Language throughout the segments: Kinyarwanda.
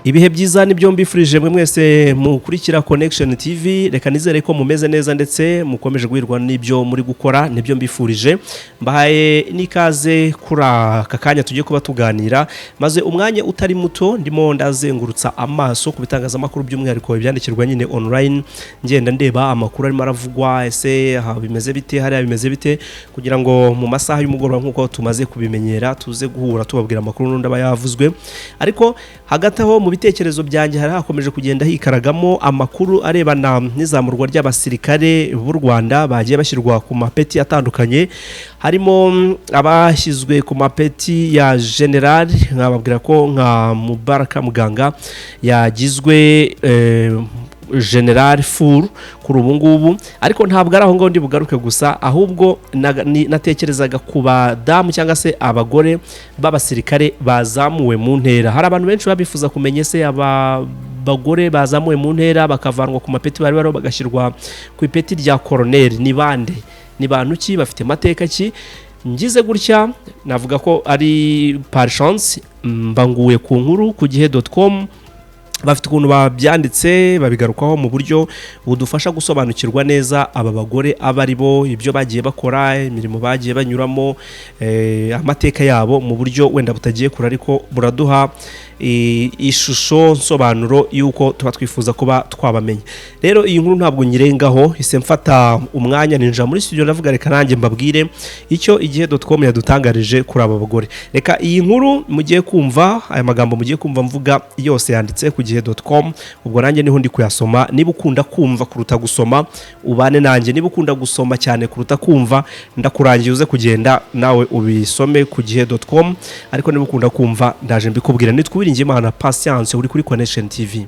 Ibihe byiza nibyo mbifurije mwe mwese mukurikira Connection TV. Reka nizere ko mumeze neza ndetse mukomeje guhirwa n'ibyo muri gukora, nibyo mbifurije. Mbahaye n'ikaze kuri aka kanya tugiye kuba tuganira, maze umwanya utari muto ndimo ndazengurutsa amaso ku bitangazamakuru, by'umwihariko ibyandikirwa nyine online, ngenda ndeba amakuru arimo aravugwa. Ese aha bimeze bite? Hariya bimeze bite? Kugira ngo mu masaha y'umugoroba, nk'uko tumaze kubimenyera, tuze guhura tubabwira amakuru n'undi aba yavuzwe. Ariko hagati aho, mu bitekerezo byanjye hari hakomeje kugenda hikaragamo amakuru arebana n'izamurwa ry'abasirikare b'u Rwanda bagiye bashyirwa ku mapeti atandukanye, harimo abashyizwe ku mapeti ya general. Nkababwira ko nka Mubaraka Muganga yagizwe general full kuri ubu ngubu. Ariko ntabwo ari aho ngaho ndi bugaruke gusa, ahubwo natekerezaga ku badamu cyangwa se abagore b'abasirikare bazamuwe mu ntera. Hari abantu benshi babifuza kumenya: ese aba bagore bazamuwe mu ntera, bakavanwa ku mapeti bari bariho, bagashyirwa ku ipeti rya koroneri, ni bande? Ni bantu ki? Bafite amateka ki? Ngize gutya, navuga ko ari par chance, mbanguye ku nkuru ku gihe.com. Bafite ukuntu babyanditse, babigarukaho mu buryo budufasha gusobanukirwa neza aba bagore abo ari bo, ibyo bagiye bakora, imirimo bagiye banyuramo, amateka yabo, mu buryo wenda butagiye kure ariko buraduha ishusho nsobanuro y'uko tuba twifuza kuba twabamenya. Rero iyi nkuru ntabwo nyirengaho, ise mfata umwanya ninjira muri studio, ndavuga: "Reka nanjye mbabwire icyo igihe.com yadutangarije kuri aba bagore." Reka iyi nkuru mugiye kumva, aya magambo mugiye kumva mvuga yose yanditse ku gihe.com, ubwo nanjye niho ndi kuyasoma. Niba ukunda kumva kuruta gusoma, ubane nanjye. Niba ukunda gusoma cyane kuruta kumva, ndakurangiye uze kugenda nawe ubisome ku gihe.com. Ariko niba ukunda kumva, ndaje mbikubwira. Nitwa Uwiringiyimana Patience, uri kuri Connection TV.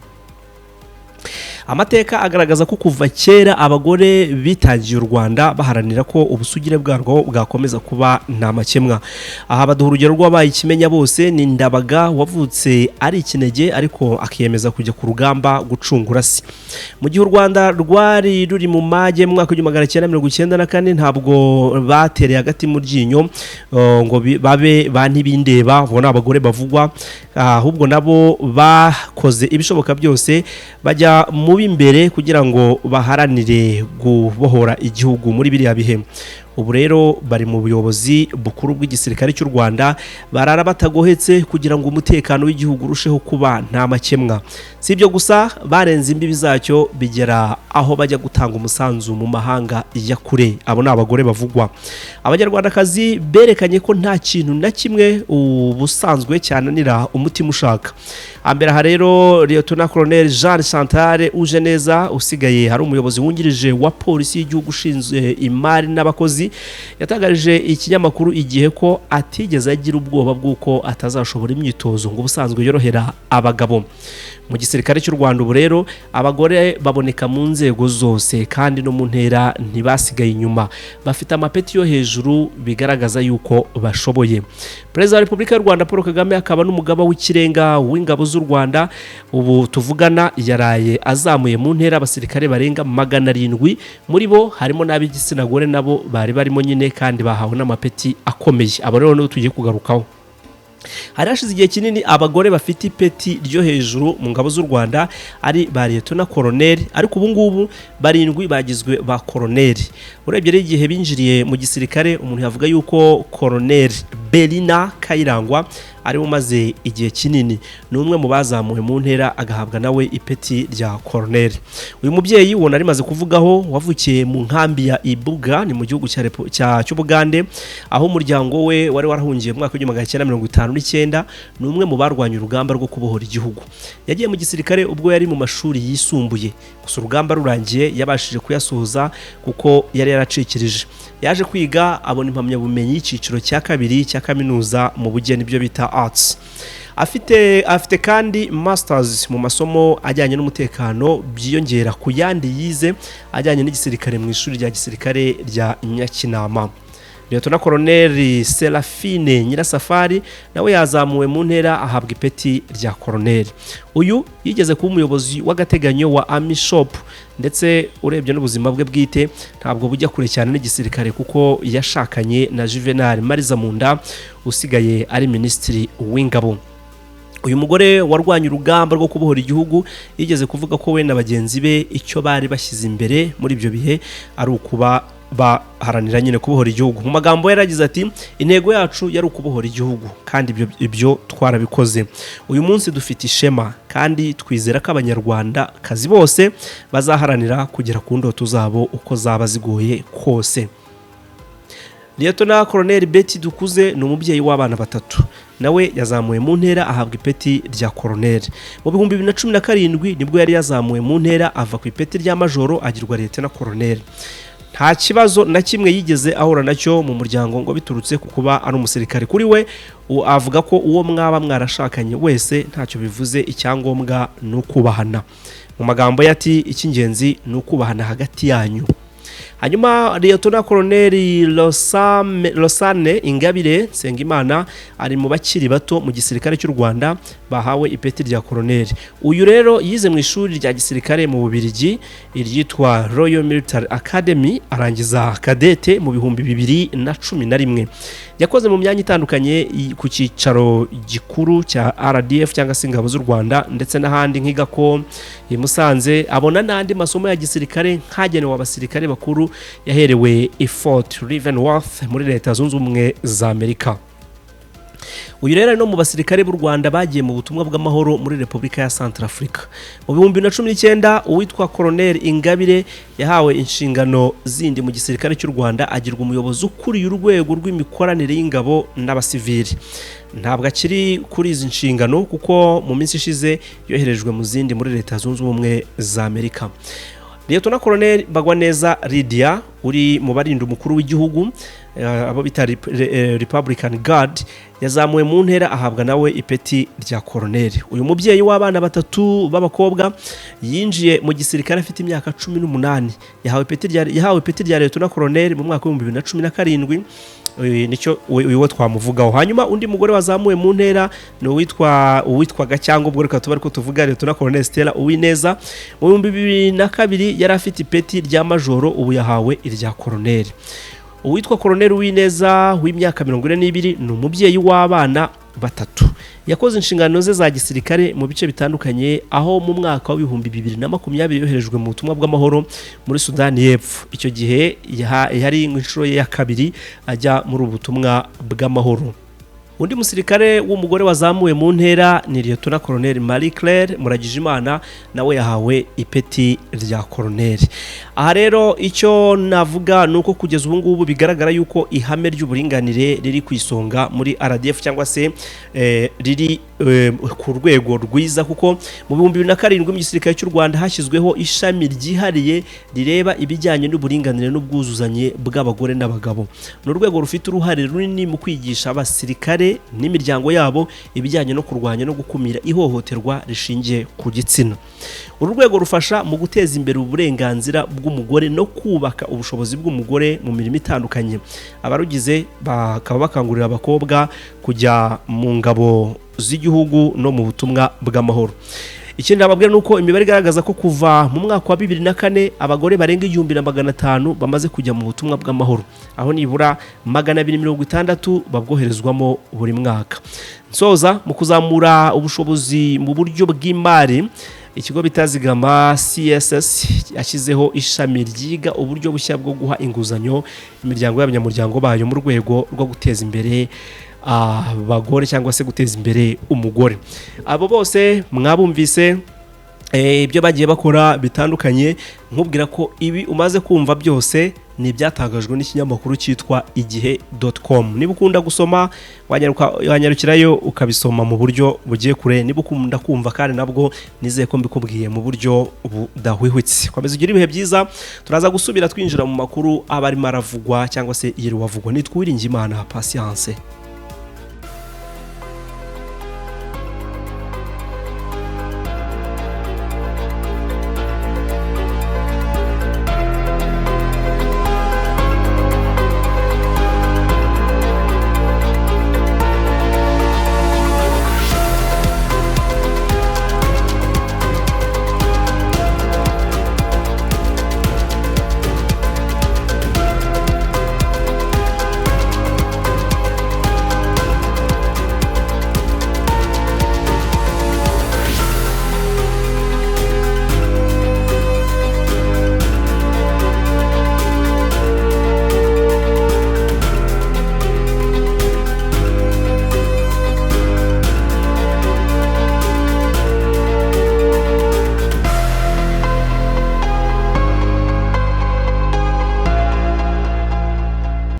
Amateka agaragaza ko kuva kera abagore bitangiye u Rwanda, baharanira ko ubusugire bwarwo bwakomeza kuba nta makemwa. Aha baduha urugero rw'abaye ikimenya bose, ni Ndabaga wavutse ari ikinege ariko akiyemeza kujya ku rugamba gucungura se. Mu gihe u Rwanda rwari ruri mu mage mu mwaka w'1994, ntabwo batereye agati mu ryinyo ngo babe ba ntibindeba. Ubwo ni abagore bavugwa, ahubwo nabo bakoze ibishoboka byose bajya mu b'imbere kugira ngo baharanire gubohora igihugu muri biriya bihe. Ubu rero bari mu buyobozi bukuru bw'igisirikare cy'u Rwanda, barara batagohetse kugira ngo umutekano w'igihugu urusheho kuba nta makemwa. Si ibyo gusa, barenze imbibi zacyo, bigera aho bajya gutanga umusanzu mu mahanga ya kure. Abo ni abagore bavugwa. Abanyarwandakazi berekanye ko nta kintu na kimwe ubusanzwe cyananira umutima ushaka. Hambere aha rero, Liyetona Colonel Jean Chantal Ujeneza, usigaye hari umuyobozi wungirije wa Polisi y'igihugu ushinzwe imari n'abakozi, yatangarije ikinyamakuru Igihe ko atigeze agira ubwoba bw'uko atazashobora imyitozo ngo ubusanzwe yorohera abagabo. Mu gisirikare cy'u Rwanda ubu rero abagore baboneka mu nzego zose, kandi no mu ntera ntibasigaye inyuma, bafite amapeti yo hejuru, bigaragaza yuko bashoboye. Perezida wa Repubulika y'u Rwanda Paul Kagame, akaba n'umugaba w'ikirenga w'ingabo z'u Rwanda, ubu tuvugana yaraye azamuye mu ntera abasirikare barenga 700. Muri bo harimo n'ab'igitsina gore, nabo bari barimo nyine, kandi bahawe n'amapeti akomeye. Abo rero nibo tugiye kugarukaho. Hari hashize igihe kinini abagore bafite ipeti ryo hejuru mu ngabo z'u Rwanda ari ba liyetona koroneri, ariko ubu ngubu barindwi bagizwe ba koroneri. Urebye rero igihe binjiriye mu gisirikare, umuntu yavuga yuko Koroneri Berina Kayirangwa ari we umaze igihe kinini, ni umwe mu bazamuwe mu ntera, agahabwa nawe ipeti rya koroneri. Uyu mubyeyi ubona rimaze kuvugaho, wavukiye mu nkambi ya Ibuga, ni mu gihugu cy'Ubugande, aho umuryango we wari warahungiye mu mwaka w'1959, ni umwe mu barwanya urugamba rwo kubohora igihugu. Yagiye mu gisirikare ubwo yari mu mashuri yisumbuye gusa, urugamba rurangiye yabashije kuyasoza kuko yari yaracikirije. Yaje kwiga, abona impamyabumenyi y'icyiciro cya kabiri cya kaminuza mu bugeni, ibyo bita arts. Afite kandi masters mu masomo ajyanye n'umutekano, byiyongera ku yandi yize ajyanye n'igisirikare mu ishuri rya gisirikare rya Nyakinama. Liyetona Koroneri Serafine Nyirasafari nawe yazamuwe mu ntera, ahabwa ipeti rya koroneri. Uyu yigeze kuba umuyobozi w'agateganyo wa Army Shop, ndetse urebye n'ubuzima bwe bwite ntabwo bujya kure cyane n'igisirikare, kuko yashakanye na Juvenal Marizamunda usigaye ari Minisitiri w'Ingabo. Uyu mugore warwanye urugamba rwo kubohora igihugu yigeze kuvuga ko we na bagenzi be icyo bari bashyize imbere muri ibyo bihe ari ukuba baharanira nyine kubohora igihugu. Mu magambo ye yaragize ati: "Intego yacu yari ukubohora igihugu, kandi ibyo twarabikoze. Uyu munsi dufite ishema kandi twizera ko Abanyarwanda kazi bose bazaharanira kugera ku ndoto zabo uko zaba zigoye kose." Liyetona Koroneri Betty Dukuze ni umubyeyi w'abana batatu. Nawe yazamuwe mu ntera, ahabwa ipeti rya koroneri. Mu 2017 nibwo yari yazamuwe mu ntera, ava ku ipeti rya majoro agirwa liyetona koroneri. Nta kibazo na kimwe yigeze ahura nacyo mu muryango ngo biturutse ku kuba ari umusirikare. Kuri we avuga ko uwo mwaba mwarashakanye wese ntacyo bivuze, icyangombwa ni ukubahana. Mu magambo ye ati: "Icy'ingenzi ni ukubahana hagati yanyu." Hanyuma Liyetona Koroneri Rosane Ingabire Nsengimana ari mu bakiri bato mu gisirikare cy'u Rwanda bahawe ipeti rya koroneri. Uyu rero yize mu ishuri rya gisirikare mu Bubiligi iryitwa Royal Military Academy, arangiza kadete mu 2011. Yakoze mu myanya itandukanye ku cyicaro gikuru cya RDF cyangwa se ingabo z'u Rwanda, ndetse n'ahandi nk'i Gako, i Musanze, abona n'andi masomo ya gisirikare nk'agenewe abasirikare bakuru yaherewe i Fort Leavenworth muri Leta Zunze Ubumwe za Amerika. Uyu rero ari no mu basirikare b'u Rwanda bagiye mu butumwa bw'amahoro muri Repubulika ya Centrafrica. Mu 2019 uwitwa Colonel Ingabire yahawe inshingano zindi mu gisirikare cy'u Rwanda, agirwa umuyobozi ukuriye urwego rw'imikoranire y'ingabo n'abasivili. Ntabwo akiri kuri izi nshingano kuko mu minsi ishize yoherejwe mu zindi muri Leta Zunze Ubumwe za Amerika. Liyetona Colonel Bagwaneza Lydia uri mu barinda umukuru w'igihugu, abo bita Republican Guard, yazamuwe mu ntera, ahabwa nawe ipeti rya koroneri. Uyu mubyeyi w'abana batatu b'abakobwa yinjiye mu gisirikare afite imyaka 18. Yahawe ipeti rya liyetona koroneri mu mwaka wa 2017. Nicyo uyu wo twamuvugaho. Hanyuma undi mugore wazamuwe mu ntera ni uwitwaga, cyangwa ubwo reka tuba ariko tuvuga, Liyetona Colonel Stella Uwineza. Mu 2002 yari afite ipeti rya majoro, ubu yahawe irya koroneri. Uwitwa Koroneri Uwineza w'imyaka 42 ni umubyeyi w'abana batatu. Yakoze inshingano ze za gisirikare mu bice bitandukanye, aho mu mwaka wa 2020 yoherejwe mu butumwa bw'amahoro muri Sudani y'Epfo. Icyo gihe yari inshuro ye ya kabiri ajya muri ubu butumwa bw'amahoro. Undi musirikare w'umugore wazamuwe mu ntera ni Liyetona Koroneri Marie Claire Muragijimana, nawe yahawe ipeti rya koroneri. Aha rero icyo navuga ni uko kugeza ubu ngubu bigaragara yuko ihame ry'uburinganire riri ku isonga muri RDF, cyangwa se riri ku rwego rwiza, kuko mu 2007 mu gisirikare cy'u Rwanda hashyizweho ishami ryihariye rireba ibijyanye n'uburinganire n'ubwuzuzanye bw'abagore n'abagabo. Ni urwego rufite uruhare runini mu kwigisha abasirikare n'imiryango yabo ibijyanye no kurwanya no gukumira ihohoterwa rishingiye ku gitsina. Uru rwego rufasha mu guteza imbere uburenganzira bw'umugore no kubaka ubushobozi bw'umugore mu mirimo itandukanye. Abarugize bakaba bakangurira abakobwa kujya mu ngabo z'igihugu no mu butumwa bw'amahoro. Ikindi nababwira ni uko imibare igaragaza ko kuva mu mwaka wa 2004 abagore barenga 1500 bamaze kujya mu butumwa bw'amahoro, aho nibura 260 babwoherezwamo buri mwaka. Nsoza, mu kuzamura ubushobozi mu buryo bw'imari, ikigo bita Zigama CSS yashyizeho ishami ryiga uburyo bushya bwo guha inguzanyo imiryango y'abanyamuryango bayo mu rwego rwo guteza imbere abagore cyangwa se guteza imbere umugore. Abo bose mwabumvise, ibyo bagiye bakora bitandukanye. Nkubwira ko ibi umaze kumva byose ni ibyatangajwe n'ikinyamakuru cyitwa igihe.com. Niba ukunda gusoma, wanyarukirayo ukabisoma mu buryo bugiye kure. Niba ukunda kumva kandi nabwo, nizeye ko mbikubwiye mu buryo budahwihwitse. Komeza ugire ibihe byiza. Turaza gusubira twinjira mu makuru aba arimo aravugwa cyangwa se yiriwe avugwa. Nitwa Uwiringiyimana Patience.